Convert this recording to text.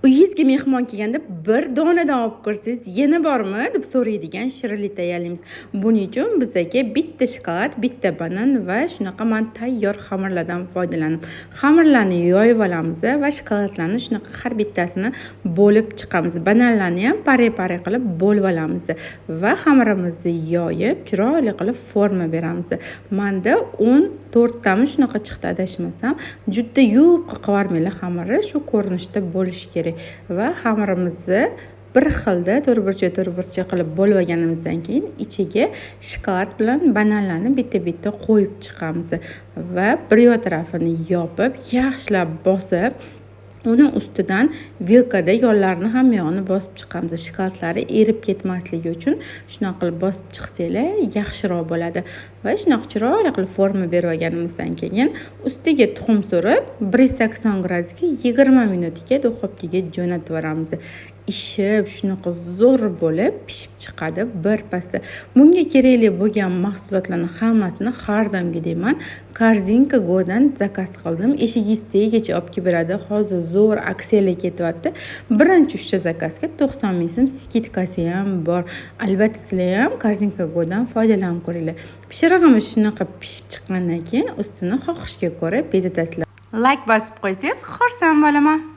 Uyingizga mehmon kelganda bir donadan olib kirsangiz, "Yana bormi?" deb so'raydigan shirinlik tayyorlaymiz. Buning uchun bizaga bitta shokolad, bitta banan va shunaqa man tayyor xamirlardan foydalanib, xamirlarni yoyib olamiz va shokoladlarni shunaqa har bittasini bo'lib chiqamiz. Bananlarni ham pare pare qilib bo'lib olamiz va xamirimizni yoyib, chiroyli qilib forma beramiz. Manda 14 tami, shunaqa chiqdi, adashmasam. Juda yupqa qilib yubormanglar xamirni, shu ko'rinishda bo'lishi kerak. Va xamirimizni bir xilda to'rtburchak to'rtburchak qilib bo'lib olganimizdan keyin ichiga shokolad bilan bananlarni bitta bitta qo'yib chiqamiz va bir yoq tarafini yopib, yaxshilab bosib, uni ustidan vilkada yonlarini, hamma yog'ini bosib chiqamiz. Shokoladlari erib ketmasligi uchun shunaqa qilib bosib chiqsanglar, yaxshiroq bo'ladi. Va shunaqa chiroyli qilib forma berib olganimizdan keyin ustiga tuxum surib, 180 gradusga 20 minutga duxovkaga jo'natib yuboramiz. Ishib, shunaqa zo'r bo'lib pishib chiqadi bir pasda. Bunga kerakli bo'lgan mahsulotlarni hammasini, har doimgidek, man Korzinka Godan zakaz qildim. Eshigingiz tagigacha olib kelib beradi. Hozir zo'r aksiyalar ketyapti, birinchi uchta zakazga 90 000 so'm скидка si ham bor. Albatta, sizlar ham Korzinka Godan foydalanib ko'ringlar. Pishirig'imiz shunaqa pishib chiqqandan keyin ustini xohishga ko'ra bezatasizlar. Layk bosib qo'ysangiz, xursand bo'laman.